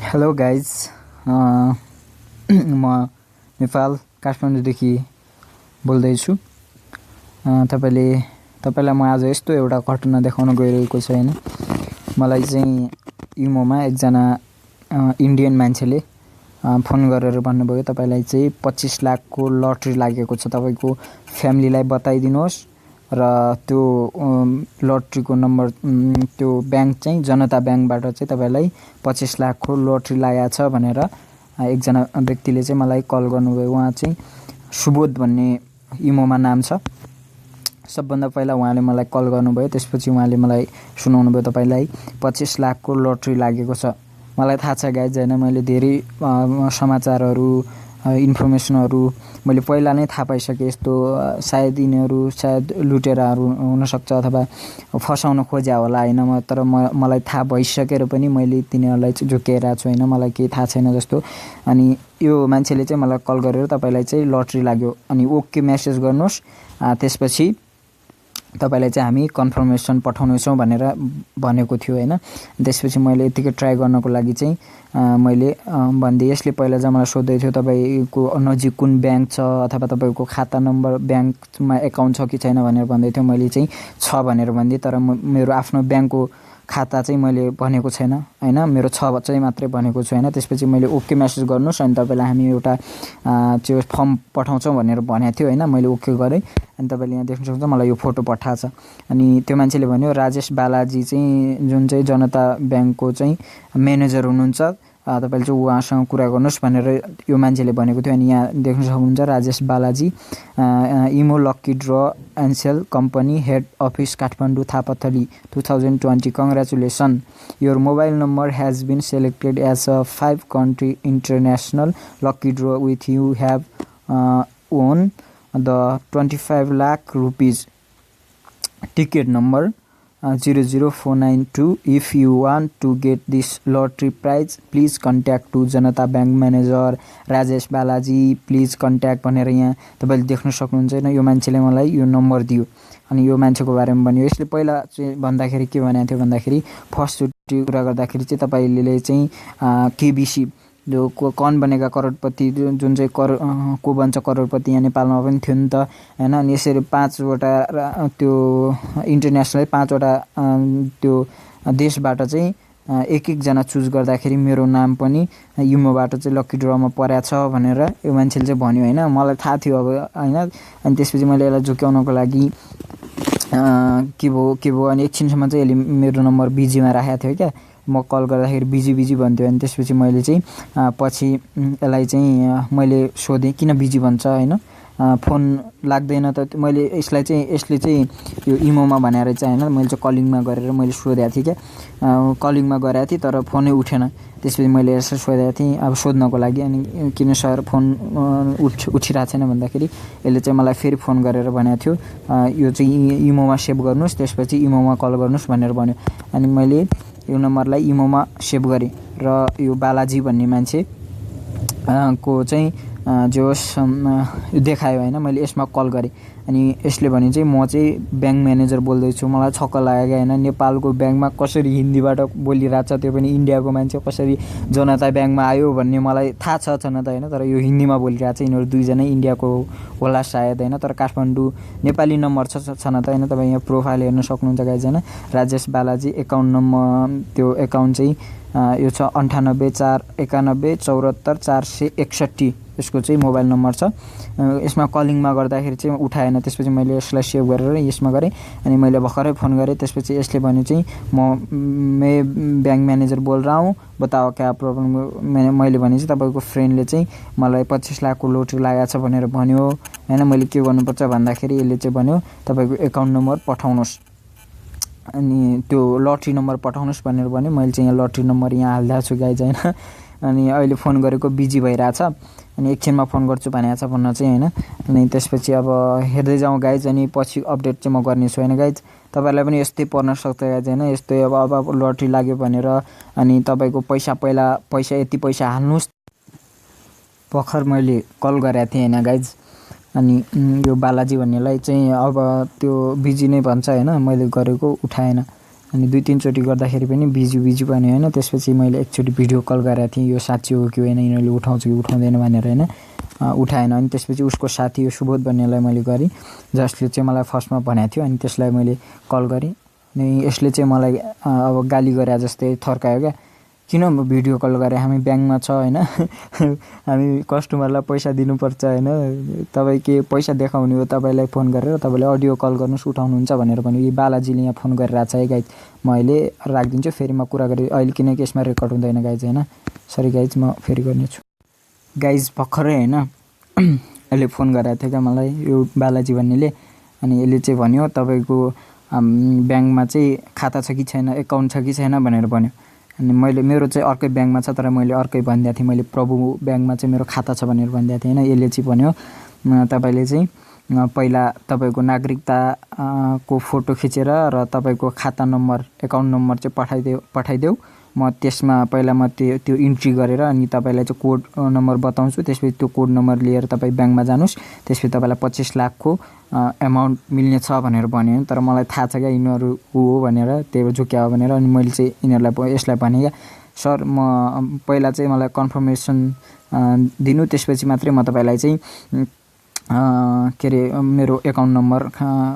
Hello guys, म नेपाल काठमाडौँदेखि बोल्दैछु। तपाईँलाई म आज यस्तो एउटा घटना देखाउन गइरहेको छु होइन। मलाई चाहिँ इमोमा एकजना इन्डियन मान्छेले फोन गरेर भन्नुभयो तपाईँलाई चाहिँ 25 लाखको लटरी लागेको छ, तपाईँको फ्यामिलीलाई बताइदिनुहोस् र त्यो लटरीको नम्बर त्यो ब्याङ्क चाहिँ जनता ब्याङ्कबाट चाहिँ तपाईँलाई 25 लाखको लटरी लागेको छ भनेर एकजना व्यक्तिले चाहिँ मलाई कल गर्नुभयो। उहाँ चाहिँ सुबोध भन्ने इमोमा नाम छ। सबभन्दा पहिला उहाँले मलाई कल गर्नुभयो, त्यसपछि उहाँले मलाई सुनाउनु भयो तपाईँलाई 25 लाखको लटरी लागेको छ। मलाई थाहा छ गाइज होइन, मैले धेरै समाचारहरू इन्फर्मेसनहरू मैले पहिला नै थाहा पाइसकेँ। यस्तो सायद लुटेराहरू हुनसक्छ अथवा फसाउन खोज्या होला होइन। तर मलाई थाहा भइसकेर पनि मैले तिनीहरूलाई चाहिँ झुक्क्याइरहेको छु होइन, मलाई केही थाहा छैन जस्तो। अनि यो मान्छेले चाहिँ मलाई कल गरेर तपाईँलाई चाहिँ लटरी लाग्यो अनि ओके मेसेज गर्नुहोस्, त्यसपछि तपाईँलाई चाहिँ हामी कन्फर्मेसन पठाउनेछौँ भनेर भनेको थियो होइन। त्यसपछि मैले यतिकै ट्राई गर्नको लागि चाहिँ मैले भनिदिएँ। यसले पहिला चाहिँ मलाई सोध्दै थियो तपाईँको नजिक कुन ब्याङ्क छ अथवा तपाईँको खाता नम्बर ब्याङ्कमा एकाउन्ट छ कि छैन भनेर भन्दै थियो। मैले चाहिँ छ भनेर भनिदिएँ, तर मेरो आफ्नो ब्याङ्कको खाता चाहिँ मैले भनेको छैन होइन, मेरो छ चाहिँ मात्रै भनेको छु होइन। त्यसपछि मैले ओके मेसेज गर्नुहोस् अनि तपाईँलाई हामी एउटा त्यो फर्म पठाउँछौँ भनेर भनेको थियो होइन। मैले ओके गरेँ अनि तपाईँले यहाँ देख्न सक्नुहुन्छ मलाई यो फोटो पठाएको छ। अनि त्यो मान्छेले भन्यो राजेश बालाजी चाहिँ जुन चाहिँ जनता ब्याङ्कको चाहिँ म्यानेजर हुनुहुन्छ, तपाईँले चाहिँ उहाँसँग कुरा गर्नुहोस् भनेर यो मान्छेले भनेको थियो। अनि यहाँ देख्न सक्नुहुन्छ Rajesh Balaji, IMO lucky draw Ncell company head office Kathmandu Thapathali 2020। Congratulations, your mobile number has been selected as a 5 country international lucky draw with you have won the 25 lakh rupees ticket number 00492. If you want to get this lottery prize, please contact to Janata bank manager Rajesh Balaji, please contact भनेर यहाँ तपाईँले देख्न सक्नुहुन्छ होइन। यो मान्छेले मलाई यो नम्बर दियो अनि यो मान्छेको बारेमा भन्यो। यसले पहिला चाहिँ भन्दाखेरि के भनेको थियो भन्दाखेरि फर्स्टचोटि कुरा गर्दाखेरि चाहिँ तपाईँले चाहिँ केबिसी जो कौन बनेगा करोडपति जुन चाहिँ को बन्छ करोडपति यहाँ नेपालमा पनि थियो नि त होइन। अनि यसरी 5वटा त्यो इन्टरनेसनल 5वटा त्यो देशबाट चाहिँ एक-एकजना चुज गर्दाखेरि मेरो नाम पनि इमोबाट चाहिँ लक्की ड्रमा परेको छ भनेर यो मान्छेले चाहिँ भन्यो होइन। मलाई थाहा थियो अब होइन। अनि त्यसपछि मैले यसलाई झुक्याउनको लागि के भयो अनि एकछिनसम्म चाहिँ यसले मेरो नम्बर बिजीमा राखेको थियो क्या। म कल गर्दाखेरि बिजी भन्थ्यो। अनि त्यसपछि मैले चाहिँ पछि यसलाई चाहिँ मैले सोधेँ किन बिजी भन्छ होइन, फोन लाग्दैन त। मैले यसले चाहिँ यो इमोमा भनेर चाहिँ होइन, मैले चाहिँ कलिङमा गरेर मैले सोधेको थिएँ क्या। कलिङमा गरेको थिएँ तर फोनै उठेन। त्यसपछि मैले यसलाई सोधेको थिएँ अब सोध्नको लागि, अनि किन सर फोन उठिरहेको छैन भन्दाखेरि यसले चाहिँ मलाई फेरि फोन गरेर भनेको थियो यो चाहिँ इमोमा सेभ गर्नुहोस्, त्यसपछि इमोमा कल गर्नुहोस् भनेर भन्यो। अनि मैले यो नम्बरलाई इमोमा सेभ गरेँ र यो बालाजी भन्ने मान्छे को चाहिँ जोस देखायो होइन। मैले यसमा कल गरेँ अनि यसले भने चाहिँ म चाहिँ ब्याङ्क म्यानेजर बोल्दैछु। मलाई छक्क लाग्यो होइन, नेपालको ब्याङ्कमा कसरी हिन्दीबाट बोलिरहेको छ, त्यो पनि इन्डियाको मान्छे कसरी जनता ब्याङ्कमा आयो भन्ने मलाई थाहा छ न त होइन। तर यो हिन्दीमा बोलिरहेको छ, यिनीहरू दुईजना इन्डियाको होला सायद होइन। तर काठमाडौँ नेपाली नम्बर छ न त होइन। तपाईँ यहाँ प्रोफाइल हेर्न सक्नुहुन्छ गाइजना राजेश बालाजी एकाउन्ट नम्बर त्यो एकाउन्ट चाहिँ यो छ 98419174 461 यसको चाहिँ मोबाइल नम्बर छ। यसमा कलिङमा गर्दाखेरि चाहिँ उठाएन। त्यसपछि मैले यसलाई सेभ गरेर यसमा गरेँ अनि मैले भर्खरै फोन गरेँ। त्यसपछि यसले भन्यो चाहिँ मैं ब्याङ्क म्यानेजर बोल रहा हूँ, बताओ क्या प्रब्लम। मैले भने चाहिँ तपाईँको फ्रेन्डले चाहिँ मलाई 25 लाखको लोटरी लागेको छ भनेर भन्यो होइन। मैले के गर्नुपर्छ भन्दाखेरि यसले चाहिँ भन्यो तपाईँको एकाउन्ट नम्बर पठाउनुहोस् अनि त्यो लटरी नम्बर पठाउनुहोस् भनेर भन्यो। मैले चाहिँ यहाँ लटरी नम्बर यहाँ हालिदिएको छु गाइज होइन। अनि अहिले फोन गरेको बिजी भइरहेछ अनि एकछिनमा फोन गर्छु भनेको छ भन्न चाहिँ होइन। अनि त्यसपछि अब हेर्दै जाउँ गाइज, अनि पछि अपडेट चाहिँ म गर्नेछु होइन गाइज। तपाईँहरूलाई पनि यस्तै पर्न सक्छ गाइज होइन। यस्तै अब लटरी लाग्यो भनेर अनि तपाईँको पैसा यति पैसा हाल्नुहोस्। भर्खर मैले कल गरेको थिएँ होइन गाइज। अनि यो बालाजी भन्नेलाई चाहिँ अब त्यो बिजी नै भन्छ होइन, मैले गरेको उठाएन। अनि 2-3 चोटि गर्दाखेरि पनि बिजी पनि हैन। त्यसपछि मैले एकचोटि भिडियो कल गरेको थिएँ, यो साँच्चै हो कि होइन, यिनीहरूले उठाउँछ कि उठाउँदैन भनेर हैन। उठाएन। अनि त्यसपछि उसको साथी यो सुबोध भन्नेलाई मैले गरेँ, जसले चाहिँ मलाई फर्स्टमा भनेको थियो। अनि त्यसलाई मैले कल गरेँ अनि यसले चाहिँ मलाई अब गाली गरे जस्तै थर्कायो क्या, किन भिडियो कल गरे, हामी ब्याङ्कमा छ हैन, हामी कस्टमरलाई पैसा दिनुपर्छ हैन, तपाईँ के पैसा देखाउने हो तपाईँलाई फोन गरेर, तपाईँले अडियो कल गर्नुहोस् उठाउनुहुन्छ भनेर भन्यो। यी बालाजीले यहाँ फोन गरिरहेको छ है गाइज, म अहिले राखिदिन्छु, फेरि म कुरा गरेँ अहिले, किनकि यसमा रेकर्ड हुँदैन गाइज हैन। सरी गाइज, म फेरि गर्नेछु। गाइज भर्खरै हैन अहिले फोन गरेको थियो क्या मलाई यो बालाजी भन्नेले। अनि यसले चाहिँ भन्यो तपाईँको ब्याङ्कमा चाहिँ खाता छ कि छैन, एकाउन्ट छ कि छैन भनेर भन्यो। अनि मैले मेरो चाहिँ अर्कै ब्याङ्कमा छ, तर मैले अर्कै भनिदिएको थिएँ, मैले प्रभु ब्याङ्कमा चाहिँ मेरो खाता छ भनेर भनिदिएको थिएँ हैन। यसले चाहिँ भन्यो तपाईँले चाहिँ पहिला तपाईँको नागरिकता को फोटो खिचेर र तपाईँको खाता नम्बर, एकाउन्ट नम्बर चाहिँ पठाइदेऊ, म त्यसमा पहिला म त्यो इन्ट्री गरेर अनि तपाईँलाई चाहिँ कोड नम्बर बताउँछु, त्यसपछि त्यो कोड नम्बर लिएर तपाईँ ब्याङ्कमा जानुहोस्, त्यसपछि तपाईँलाई 25 लाखको एमाउन्ट मिल्ने छ भनेर भन्यो। तर मलाई थाहा छ क्या यिनीहरू हो भनेर, त्यही झुक्या हो भनेर। अनि मैले चाहिँ यिनीहरूलाई यसलाई भने क्या, सर म पहिला चाहिँ मलाई कन्फर्मेसन दिनु, त्यसपछि मात्रै म तपाईँलाई चाहिँ के अरे मेरो एकाउन्ट नम्बर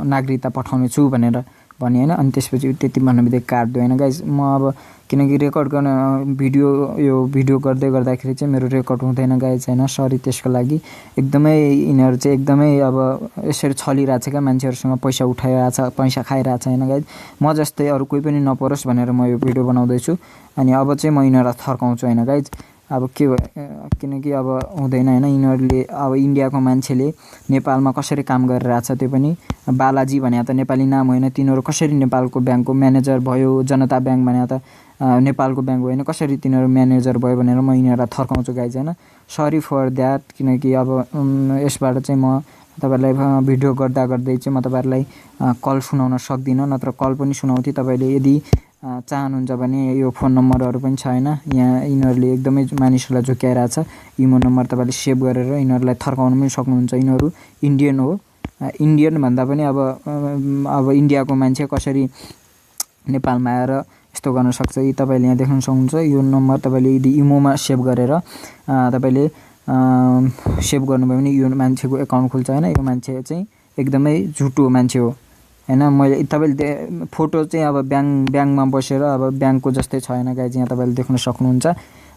नागरिकता पठाउने छु भनेर भने हैन। अनि त्यसपछि त्यति भन्नु बित्तिकै काट्दियो हैन गाइज। म अब किनकि रेकर्ड गर्न भिडियो गर्दाखेरि चाहिँ मेरो रेकर्ड हुँदैन गाइज हैन, सरी त्यसको लागि। एकदमै यिनीहरू चाहिँ एकदमै अब यसरी छलिरहेछ क्या, मान्छेहरूसँग पैसा उठाइरहेछ, पैसा खाइरहेछ हैन गाइज। म जस्तै अरू कोही पनि नपरोस् भनेर म यो भिडियो बनाउँदैछु। अनि अब चाहिँ म यिनीहरूलाई थर्काउँछु हैन गाइज। अब के किनकि अब हुँदैन हैन, यिनीहरूले अब इन्डियाको मान्छेले नेपालमा कसरी काम गरिरहेछ, त्यो पनि बालाजी भने त नेपाली नाम होइन, तिनीहरू कसरी नेपालको ब्याङ्कको म्यानेजर भयो, जनता ब्याङ्क भने त नेपालको ब्याङ्क होइन, कसरी तिनीहरू म्यानेजर भयो भनेर म यिनीहरूलाई थर्काउँछु गाइज हैन। सरी फर द्याट, किनकि अब यसबाट चाहिँ म तपाईँहरूलाई भिडियो गर्दै चाहिँ म तपाईँहरूलाई कल सुनाउन सक्दिनँ, नत्र कल पनि सुनाउँथेँ। तपाईँले यदि चाहनुहुन्छ भने यो फोन नम्बरहरू पनि छ हैन, यहाँ यिनीहरूले एकदमै मानिसहरूलाई झुक्याइरहेछ। इमो नम्बर तपाईँले सेभ गरेर यिनीहरूलाई थर्काउन पनि सक्नुहुन्छ। यिनीहरू इन्डियन हो, इन्डियन भन्दा पनि अब इन्डियाको मान्छे कसरी नेपालमा आएर यस्तो गर्न सक्छ, यी तपाईँले यहाँ देख्न सक्नुहुन्छ। यो नम्बर तपाईँले यदि इमोमा सेभ गरेर तपाईँले सेभ गर्नुभयो भने यो मान्छेको एकाउन्ट खुल्छ हैन। यो मान्छे चाहिँ एकदमै झुटो मान्छे हो हैन। मैले तपाईँले फोटो चाहिँ अब ब्याङ्कमा बसेर अब ब्याङ्कको जस्तै छ हैन गाइज, यहाँ तपाईँले देख्न सक्नुहुन्छ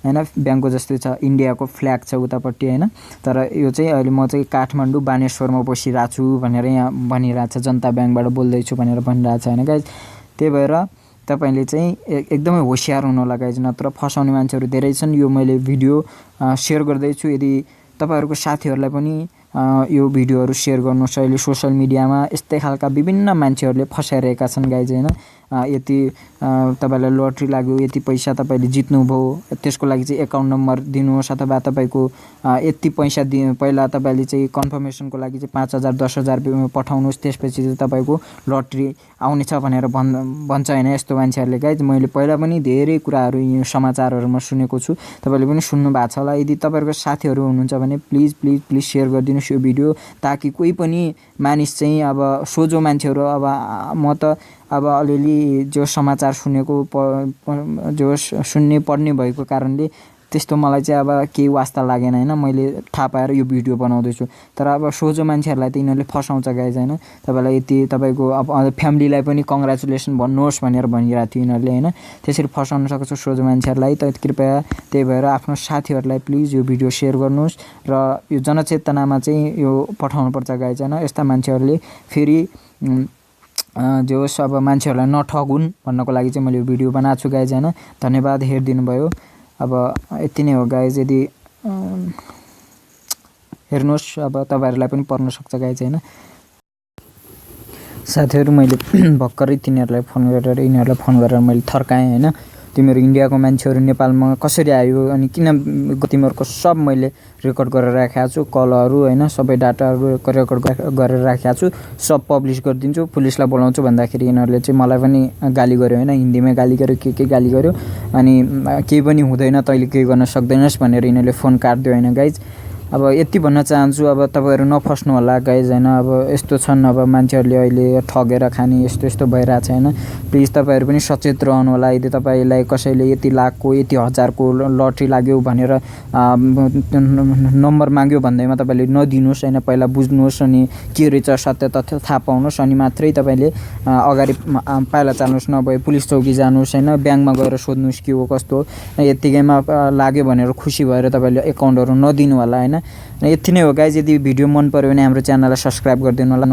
हैन, ब्याङ्कको जस्तै छ, इन्डियाको फ्ल्याग छ उतापट्टि हैन। तर यो चाहिँ अहिले म चाहिँ काठमाडौँ बानेश्वरमा बसिरहेको छु भनेर यहाँ भनिरहेछ, जनता ब्याङ्कबाट बोल्दैछु भनेर भनिरहेछ हैन गाइज। त्यही भएर तपाईँले चाहिँ एकदमै होसियार हुनु होला गाइज, नत्र फसाउने मान्छेहरू धेरै छन्। यो मैले भिडियो सेयर गर्दैछु, यदि तपाईँहरूको साथीहरूलाई पनि यो भिडियोहरू सेयर गर्नुहोस्। अहिले सोसियल मिडियामा यस्तै खालका विभिन्न मान्छेहरूले फसाइरहेका छन् गाइज हैन। यति तपाईँलाई लटरी लाग्यो, यति पैसा तपाईँले जित्नुभयो, त्यसको लागि चाहिँ एकाउन्ट नम्बर दिनुहोस्, अथवा तपाईँको यति पैसा पहिला तपाईँले चाहिँ कन्फर्मेसनको लागि चाहिँ 5,000 10,000 पठाउनुहोस्, त्यसपछि चाहिँ तपाईँको लटरी आउनेछ भनेर भन्छ हैन यस्तो मान्छेहरूले गाइज। मैले पहिला पनि धेरै कुराहरू यो समाचारहरूमा सुनेको छु, तपाईँले पनि सुन्नु भएको छ होला। यदि तपाईँहरूको साथीहरू हुनुहुन्छ भने प्लिज प्लिज प्लिज सेयर गरिदिनुहोस् यो भिडियो, ताकि कोही पनि मानिस चाहिँ अब सोझो मान्छेहरू, अब म त अब अलिअलि जो समाचार सुनेको जो सुन्ने पढ्ने भएको कारणले त्यस्तो मलाई चाहिँ अब केही वास्ता लागेन हैन, मैले थाहा पाएर यो भिडियो बनाउँदैछु। तर अब सोझो मान्छेहरूलाई त यिनीहरूले फसाउँछ गाइज हैन। तपाईँलाई यति तपाईँको अब फ्यामिलीलाई पनि कङ्ग्रेचुलेसन भन्नुहोस् भनेर भनिरहेको थियो यिनीहरूले हैन, त्यसरी फसाउन सक्छ सोझो मान्छेहरूलाई। त कृपया त्यही भएर आफ्नो साथीहरूलाई प्लिज यो भिडियो सेयर गर्नुहोस् र यो जनचेतनामा चाहिँ यो पठाउनुपर्छ गाइज हैन। यस्ता मान्छेहरूले फेरि जो अब मान्छेहरूलाई नठगुन् भन्नको लागि चाहिँ मैले यो भिडियो बनाएको छु गाइज हैन। धन्यवाद हेरिदिनु भयो। अब यति नै हो गाइज, यदि हेर्नुहोस् अब तपाईँहरूलाई पनि पर्न सक्छ गाइज हैन। साथीहरू मैले भर्खरै यिनीहरूलाई फोन गरेर मैले थर्काएँ हैन। तिमीहरू इन्डियाको मान्छेहरू नेपालमा कसरी आयो अनि किन, तिमीहरूको सब मैले रेकर्ड गरेर राखेको छु, कलहरू हैन, सबै डाटाहरू रेकर्ड गरेर राखेको छु, सब पब्लिस गरिदिन्छु, पुलिसलाई बोलाउँछु भन्दाखेरि यिनीहरूले चाहिँ मलाई पनि गाली गर्यो हैन, हिन्दीमै गाली गर्यो, के गाली गर्यो। अनि केही पनि हुँदैन, तैँले केही गर्न सक्दैनस् भनेर यिनीहरूले फोन काट्दियो हैन गाइज। अब यति भन्न चाहन्छु, अब तपाईँहरू नफस्नु होला गाइज होइन। अब यस्तो छन्, अब मान्छेहरूले अहिले ठगेर खाने यस्तो यस्तो भइरहेको छ होइन। प्लिज तपाईँहरू पनि सचेत रहनु होला। यदि तपाईँलाई कसैले यति लाखको यति हजारको लट्री लाग्यो भनेर नम्बर माग्यो भन्दैमा तपाईँले नदिनुहोस् होइन। पहिला बुझ्नुहोस् अनि के रहेछ सत्य तथ्य थाहा पाउनुहोस् अनि मात्रै तपाईँले अगाडि पाइला चाल्नुहोस्। नभए पुलिस चौकी जानुहोस् होइन, ब्याङ्कमा गएर सोध्नुहोस् के हो कस्तो हो। यत्तिकैमा लाग्यो भनेर खुसी भएर तपाईँले एकाउन्टहरू नदिनु होला होइन। यति नै हो गाइज। यदि भिडियो मन पऱ्यो भने हाम्रो च्यानललाई सब्सक्राइब गरिदिनु होला।